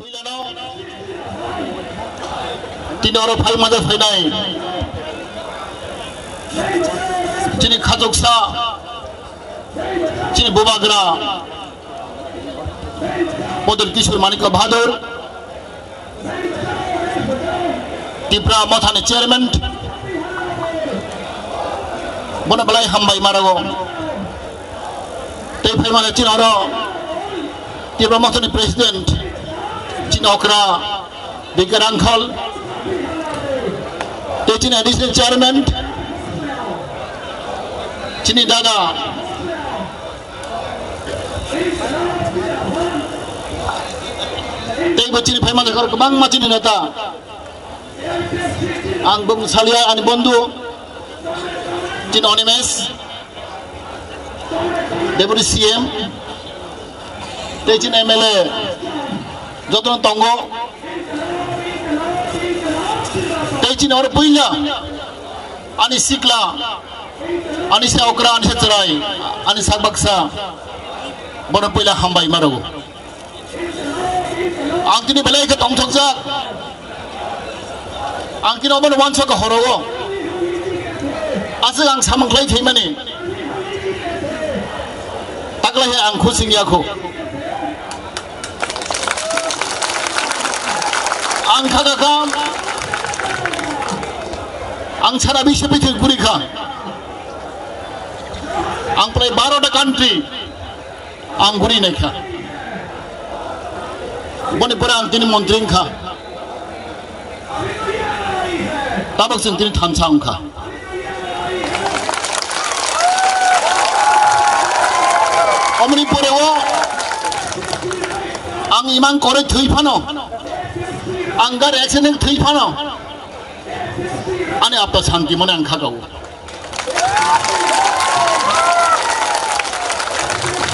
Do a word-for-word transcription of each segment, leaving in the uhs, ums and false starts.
Puilano tini oro phai manja phainai chini khachuksa, chini bubagra Pradul Kishore Manikya Bahadur, Tipra Mothani chairman, bono belai hambai marago. Tei phai manja chini oro Tipra Mothani president, chini okra Bikar Angkhol, tei chini additional chairman, chini dada, tei bo chini phai manja kwbangma chini neta. Ang bung salia ani bondhu, chini Animesh, Deputy C M, tei chini M L A, jotono tongo. Tei chini oro puila ani sikla, ani se okra, ani se chwrai, ani sak baksa, bono puila hambai marago. Ang tini belai khe tongthokjak. Ang tini obono uansukha horo o. Aswk ang samung khlai thaimani. Taklai he ang khusing yakho. Ang kha kha kha. Ang sara biswa pithir guri kha. Ang prai baro ta country. Ang guri naikha. Boni pore ang tini montri wngkha. Tabok chwng tini thansa wngkha. Omoni pore o ang imang kore thwi phano, ang gari accident thwi phano, ani apta santi mone ang khakao.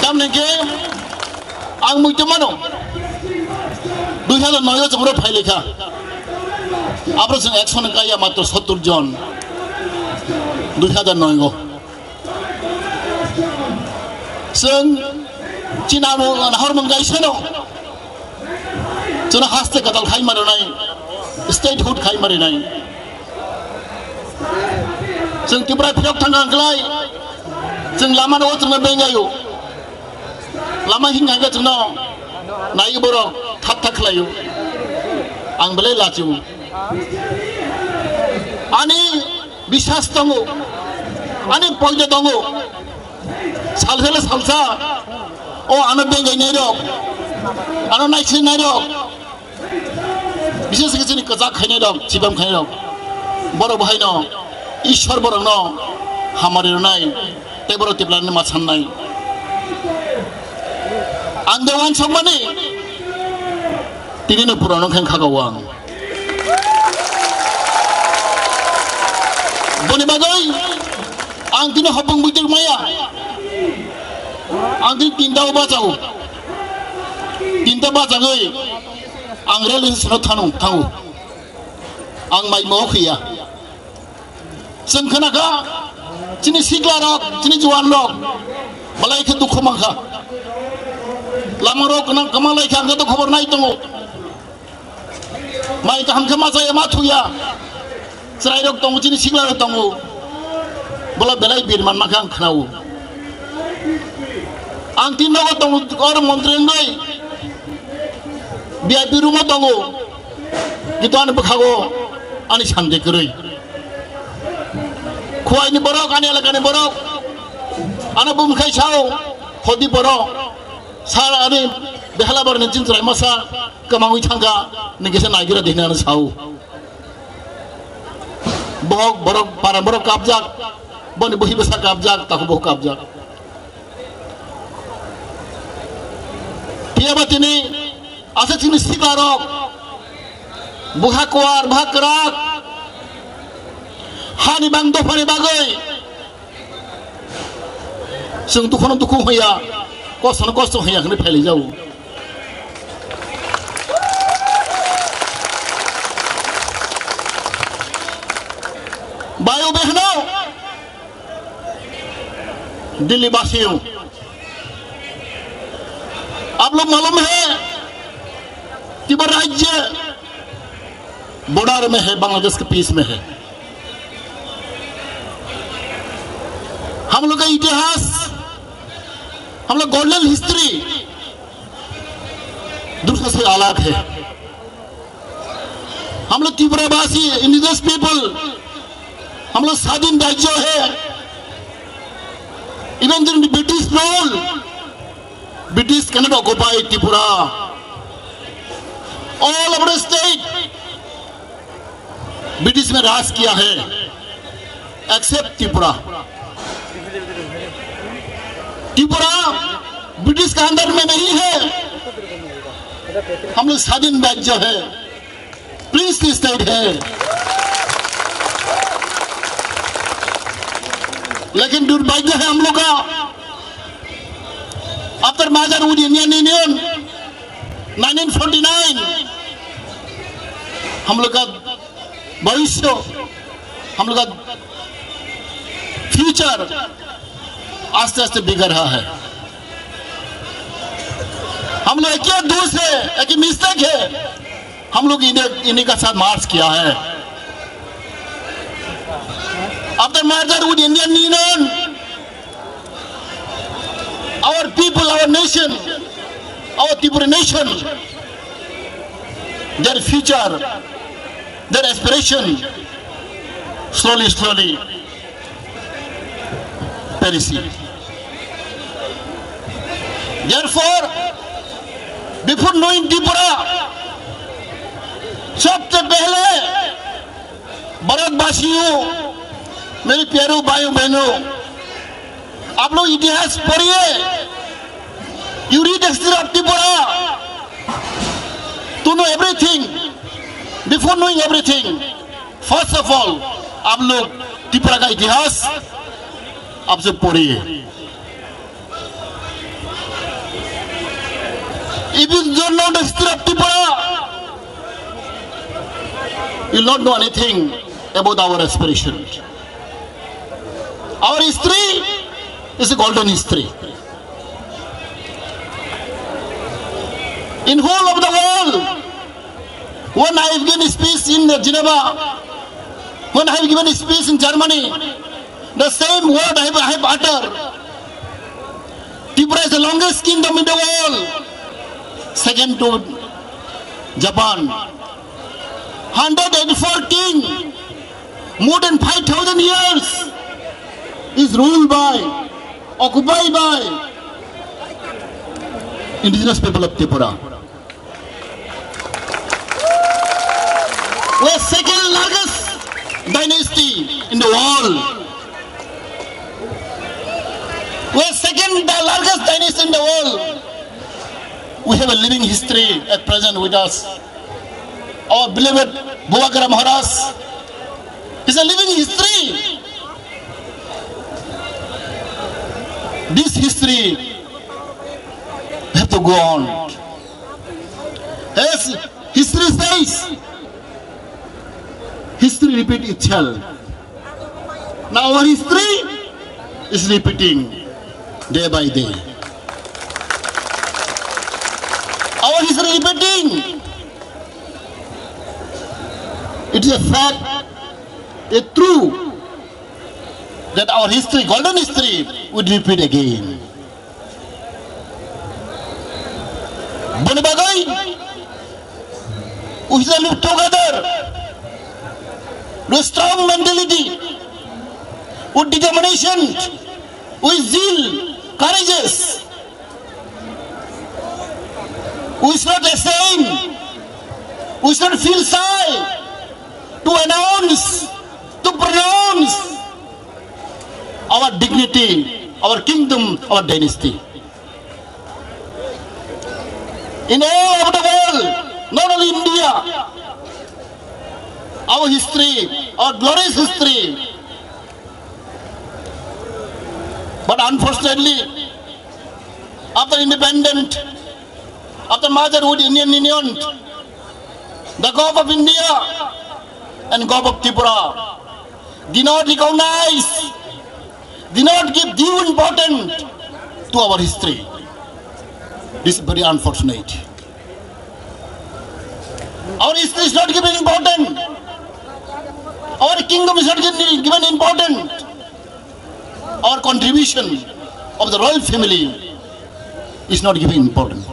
Tamni khe ang muitu mano, dui hajar noi o chwng oro phai lekha. Abro chwng ekshon kaiya matro sottor jon, dui hajar noi o. Chwng chini abo nahor mung kaisano. Chwngno haste kwtal khai ma rwnai, statehood khai ma rwnai. Chwng Tripura phirok thang ang klai, chwng lama no chwngno bengaio. Lama hing hang khe chwngno nai borok thap thap khlaio. Ang belai lachio. Ani biswas tongo, ani poito tongo. Salsa le salsa, o ano bengai nai rok, ano naising nai rok, bises khe chini kwchak khainai rok, chibam khainai rok, borok bo haino Ishwar borokno hamari rwnai, tei borok tiplani ma sannai. Ang de uansukmani, tini no purano khe khagao ang. Boni bagwi ang tini hopong buitok maya. Ang tini tinta o bachao. Tinta bachagwi ang railway station o thanu thango. Ang mai mo khiya. Chwng khna kha, chini sikla rok, chini juan rok, belai khe dukhu mankha. Lama rok nang kwma lai khe ang khe to khobor nai tongo. Mai kaham khe ma chaya ma thuya. Chwrai rok tongo, chini sikla rok tongo. Bola belai bir man mankha ang khnao. Ang tin nogo tongo, or montri wngwi V I P room o tongo. Kintu ani bwkhago ani sande kwrwi. Khuaini borok, ani elakani borok, ano bumkhai sao, hodi borok, sar ani behla borni chinchwrai masa kwmangwi thangkha, nini kisa naigira dihna ano sao. Bohok borok, para borok kapjak, boni buhi bwsa kapjak, takhuk bohok kapjak. Phiya ba tini aswk chini sikla rok, buha kuar, buha kwrak, hani bang dophani bagwi chwng dukhuno dukhu hwnya, kostono kosto hwnya hwnwi phailai jago. Bayo behno, Delhi basi hung. Aap log malum hai, Tibet राज्य बॉर्डर में है, बांग्लादेश के पीस में है। हम लोग का इतिहास, हम लोग गोल्डन हिस्ट्री दूसरों से अलग है। हम लोग त्रिपुरावासी, इंडिजिनस पीपल, हम लोग स्वाधीन राज्य है। Even during the British rule, British cannot occupy Tripura. All our state British में राज किया है, except त्रिपुरा। त्रिपुरा ब्रिटिश का अंडर में नहीं है, हम लोग स्वाधीन राज्य है, प्रिंसली स्टेट है। लेकिन दुर्भाग्य है हम लोग का, after merger with Indian Union, nineteen forty nine, हम लोग का भविष्य, हम लोग का फ्यूचर आस्ते आस्ते बिगड़ रहा है। हम लोग एक ही दोष है, एक ही मिस्टेक है, हम लोग इन्हें, इन्हीं का साथ मार्च किया है। After merger with Indian Union, our people, our nation, our Tripura nation, their future, their aspiration slowly, slowly perishing. Therefore, before knowing Tripura, सबसे पहले भारतवासियों, मेरे प्यारे भाइयों बहनों, आप लोग इतिहास पढ़िए, you read history of Tripura to know everything. Before knowing everything, first of all, आप लोग त्रिपुरा का इतिहास आप सब पढ़िए। If you don't know the history of Tripura, you will not know anything about our aspiration. Our history is a golden history. In whole of the world, when I have given speech in Geneva, when I have given speech in Germany, the same word I have, I have uttered. Tripura is the longest kingdom in the world, second to Japan. Hundred eighty-four king, more than five thousand years, is ruled by, occupied by indigenous people of Tripura. We're second largest dynasty in the world. We're second the largest dynasty in the world. We have a living history at present with us. Our beloved Bubagra Maharaj is a living history. This history have to go on. As history says, history repeat itself. Now our history is repeating day by day. Our history repeating. It is a fact, a true, that our history, golden history, would repeat again. Boni bagwi, we shall live together with strong mentality, with determination, with zeal, courageous. We should not ashamed. We should not feel shy to announce, to pronounce our dignity, our kingdom, our dynasty. In all over the world, not only India, our history, our glorious history. But unfortunately, after independent, after merger with Indian Union, the Government of India and Government of Tripura did not recognize, did not give due importance to our history. This is very unfortunate. Our history is not given important. Our kingdom is not given, given important. Our contribution of the royal family is not given important.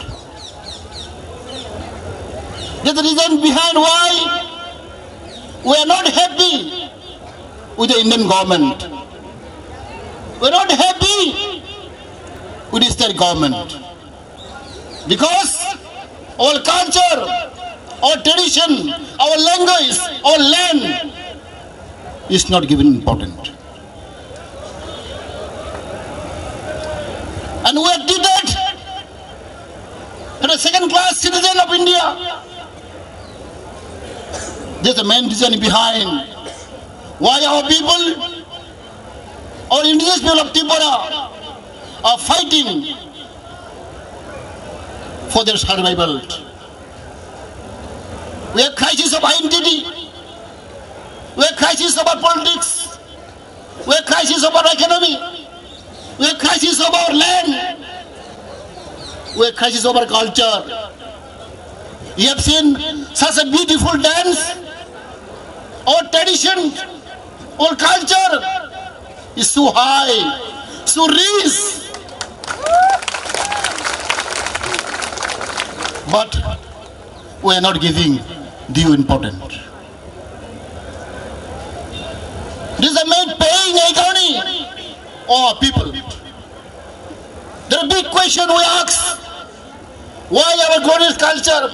That's the reason behind why we are not happy with the Indian government. We are not happy with the state government. Because our culture, our tradition, our language, our land is not given important. And we are treated as a second class citizen of India. That's the main reason behind why our people, our indigenous people of Tripura are fighting for their survival. We have crisis of identity. We have crisis of our politics. We have crisis of our economy. We have crisis of our land. We have crisis of our culture. You have seen such a beautiful dance. Our tradition, our culture is so high, so rich. But we are not giving due importance. This is the main pain agony of people. There are big question we ask, why our glorious culture,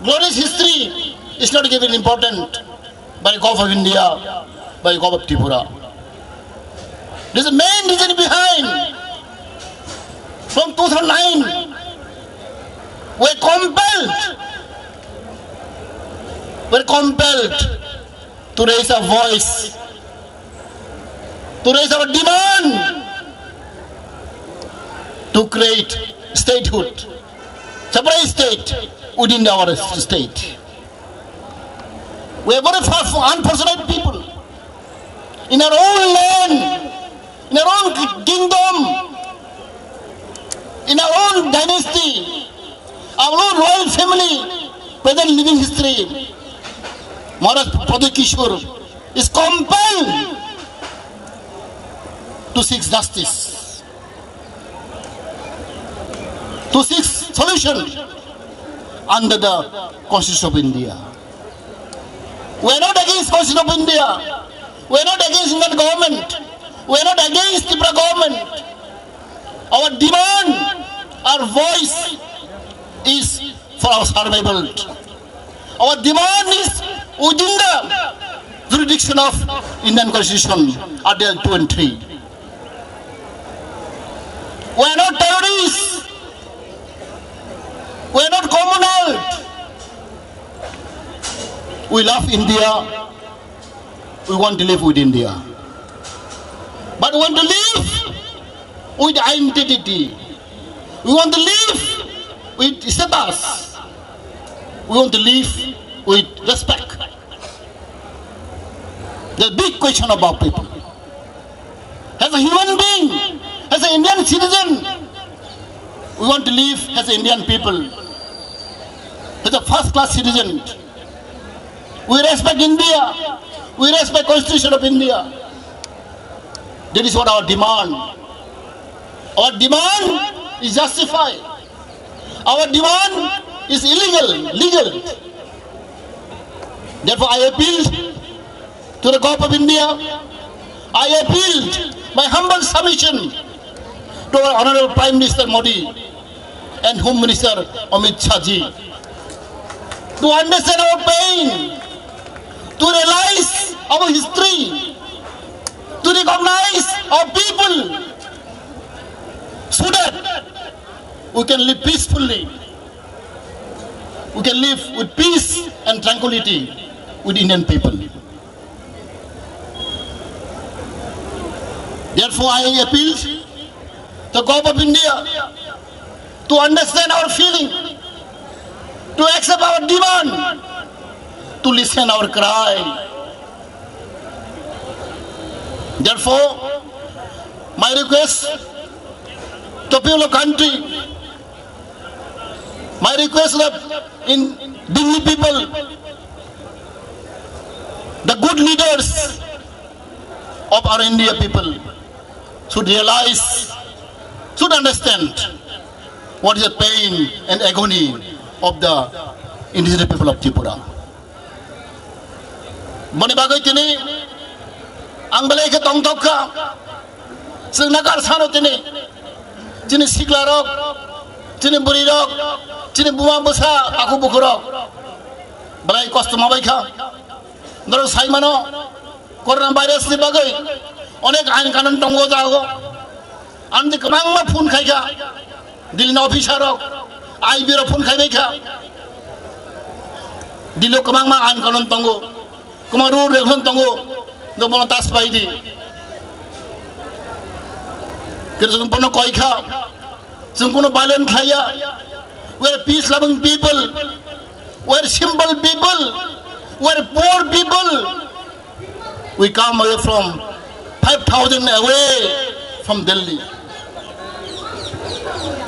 glorious history is not given important by Government of India, by Government of Tripura. This is the main reason behind. From two thousand nine, we compelled, we compelled to raise our voice, to raise our demand to create statehood, separate state within our state. We are very far from unfortunate people. In our own land, in our own kingdom, in our own dynasty, our own royal family, present living history, Maharaj Pradyot Kishore is compelled to seek justice, to seek solution under the Constitution of India. We are not against Constitution of India. We are not against Indian government. We are not against Tripura government. Our demand, our voice is for our survival. Our demand is within the jurisdiction of Indian Constitution, Article two and three. We are not terrorists. We are not communal. We love India. We want to live with India. But we want to live with identity. We want to live with status. We want to live with respect. The big question of our people. As a human being, as an Indian citizen, we want to live as Indian people, as a first class citizen. We respect India. We respect Constitution of India. That is what our demand. Our demand is justified. Our demand is illegal, legal. Therefore, I appeal to the Government of India. I appeal my humble submission to our Honorable Prime Minister Modi and Home Minister Amit Shah ji to understand our pain, to realize our history, to recognize our people, so that we can live peacefully. We can live with peace and tranquility with Indian people. Therefore, I appeal to Government of India to understand our feeling, to accept our demand, to listen our cry. Therefore, my request to people of country, My request that in Delhi people, the good leaders of our India people should realize, should understand what is the pain and agony of the indigenous people of Tripura. Boni bagwi tini ang belai khe tongthok kha. Chwng nagar sano tini, chini sikla rok, chini bwrwi rok, chini buma bwsa, aku bukhurok belai kosto ma bai kha. Norok sai mano, corona virus ni bagwi onek ain kanun tongo jago. Ang di kwbangma phone khai kha, Delhi ni officer rok, I B rok phone khai bai kha. Delhi o kwbangma ain kanun tongo, kwbangma rule regulation tongo, no bono tas pai di. Kero chwng bono koi kha, chwng bono violent khlaiya. We are peace loving people, we are simple people, we are poor people. We come away from five thousand away from Delhi.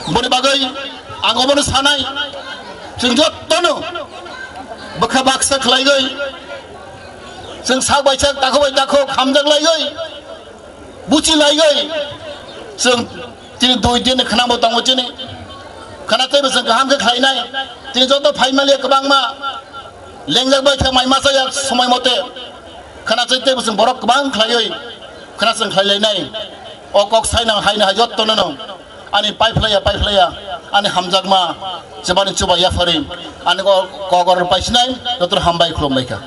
Boni bagwi ang obono sanai, chwng jottono bwkha baksa khlaigwi, chwng sak bai sak, takhuk bai takhuk hamjak laigwi, buchi laigwi, chwng chini dui din khwnabo tongo chini. Khwna teibo chwng kaham khe khlainai. Chini joto phaimaliya kwbangma lengjak bai kha mai masa ya somoi mote. Khwna chai teibo chwng borok kwbang khlaiwi khwna chwng khlai lainai. O kok sainang haino hai jottono no ani paiphlaiya paiphlaiya ani hamjakma chubani chuba yaphari ani kok kok oro paisinai joto hambai khulumbai kha.